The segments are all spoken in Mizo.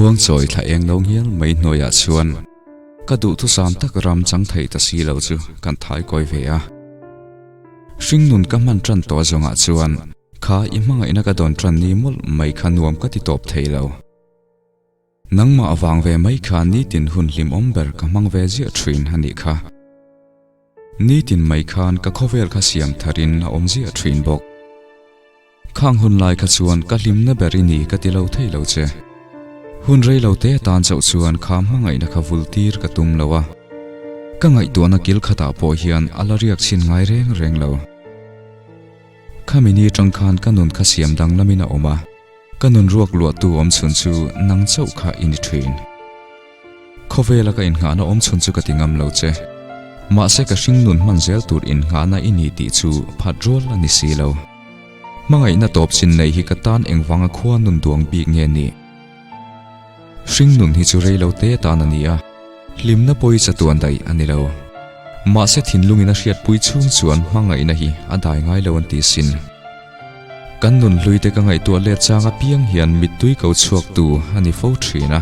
Khuangchawi thla eng lo ngial mai hnuaiah chuan ka duhthusam tak ram chang thei ta si lo chu kan thai kawi ve a. Hringnun ka hman tan tawh zawngah chuan kha i hmangaihna ka dawn tan ni mawlh mai kha nuam ka ti tawp thei lo. Nangmah avang ve mai kha nitin hun hlimawm ber ka hmang ve ziah thin a nih kha. Nitin mai khan ka khawvel kha siam tharin a awm ziah thin bawk. Khang hun lai kha chuan ka hlimna ber i ni ka ti lo thei lo che. Hun rei lo te atan chauh chuan kha hmangaihna kha vul tir ka tum lo a. Ka ngaihtuahna kil khatah pawh hian a la riak chhin ngai reng reng lo. Khami ni atang khan ka nun kha siam danglamin a awm a, ka nun ruak luahtu awm chhun chu nang chauh kha i ni thin. Khawvela ka innghahna awm chhun chu ka ti ngam lo che. Mahse ka hringnun hman zel tur innghahna i ni tih chu phat rual a ni si lo. Hmangaihna tawp chin nei hi ka tan engvanga khua nun duang bik nge ni? Hringnun hi chu rei lo te tan a ni a, hlimna pawi chatuan daih a ni lo. Mahse thinlungin a hriatpui chhung chuan hmangaihna hi a dai ngai lo an ti sin. Kan nun hluite ka ngaihtuah let chang apiang hian mittui ko chhuaktu a ni fo thin a.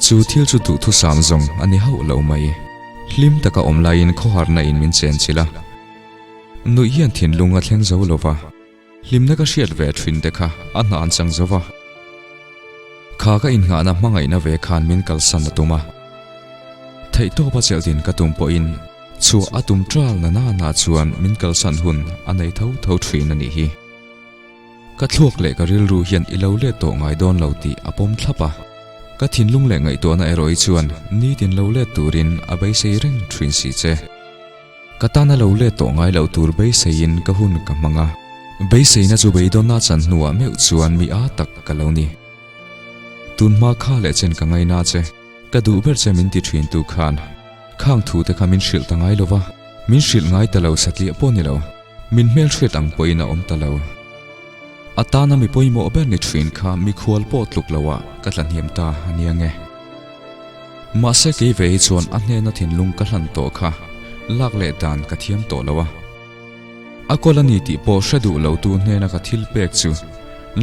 Chu thil chu duhthusam zawng a ni hauh lo mai. Hlim taka awm laiin khawharna in min chen chilh a. Nuih hian thinlung a thleng zo lo va, hlimna ka hriat ve thin te kha a hna an chang zo va. Kha ka innghahna hmangaihna ve khan min kalsan a tum a. Theihtawpa chelhdin ka tum pawhin chhuah a tum ṭal na nana chuan min kalsan hun a nei tho tho thin a nih hi. Ka thluak leh ka rilru hian i lo let tawh ngai dawn lo tih a pawm thlap a. Ka thinlung leh ngaihtuahna erawh hi chuan nitin lo let turin a beisei reng thin si che. Ka tana lo let tawh ngai loh tur beiseiin ka hun ka hmang a. Beiseina chu beidawnna chan hnuah meuh chuan mi a tak ka lo ni. Tun hma kha leh chen ka ngaina che. Ka duh ber che min ti thin tu khan khang thu te kha min hrilh ta ngai lo va, min hrilh ngai ta lo satliah pawh ni lo, min hmelhriat ang pawhin a awm ta lo. A tana mi pawimawh ber ni thin kha mikhual pawh tluk lo ah ka tla hniam ta a nia nge. Mahse kei ve hi chuan a hnena thinlung ka hlan tawh kha lak leh dan ka thiam tawh lo a. A kawl a ni tih pawh hre duh lo tu hnena ka thil pek chu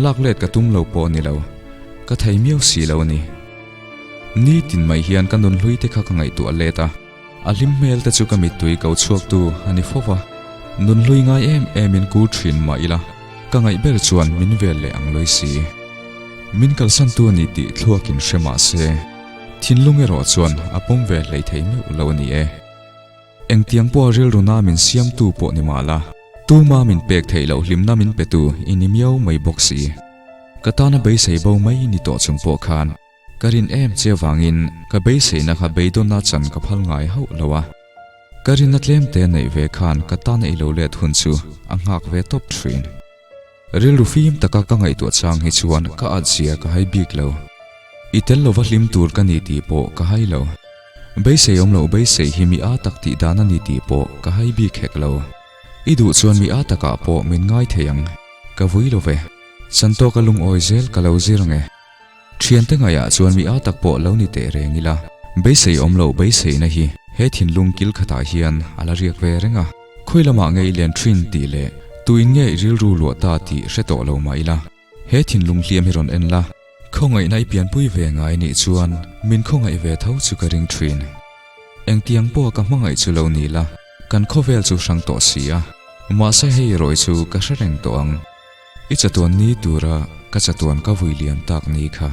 lak let ka tum lo pawh ni lo, ka thei miau si lo a ni. Nitin mai hian ka nun hlui te kha ka ngaihtuah let a, a hlim hmel te chu ka mittui ko chhuak tu a ni fo va. Nun hlui ngai em em in kur thin mah ila, ka ngaih ber chuan min vel leh ang lawih si. Min kalsan tu a ni tih thluak in hre mah se, thinlung erawh chuan a pawm ve hlei thei meuh lo a ni e. Engtiang pawha rilru na min siamtu pawh ni mah la, tuma min pek theih loh hlimna min petu i ni miau mai bawk si. Ka tana beisei bo mai ni tawh chung pawh khan ka rin em che avangin ka beiseina kha beidawnna chan ka phal ngai hauh lo a. Ka rinna tlem te neih ve khan ka tana i lo let hun chu a nghak ve tawp thin. Rilru fim taka ka ngaihtuah chang hi chuan ka at zia ka hai bik lo. I tel lova hlim tur ka ni tih pawh ka hai lo. Beisei awm loh beisei hi mi a tak tih dan a ni tih pawh ka hai bik hek lo. I duh chuan mi a takah pawh min ngai thei ang. Ka vui lo ve. Chantawka lungawi zel ka lo zir ang e. Thiante ngaiah chuan mi a tak pawh lo ni teh reng ila. Beisei awm loh beiseina hi he thinlung kil khatah hian a la riak ve reng a. Khawi lamah nge i len thin tih leh tuin nge i rilru luah ta tih hre tawh lo mah ila. He thinlung hliam hi rawn en la. Khawngaihna i pianpui ve ngai nih chuan min khawngaih ve tho chu ka ring thin. Engtiang pawha ka hmangaih chu lo ni la, kan khawvel chu hrang tawh si a. Mahse hei rawi chu ka hre reng tawh ang. I chatuan ni tura ka chatuan ka vui liam tak ni kha.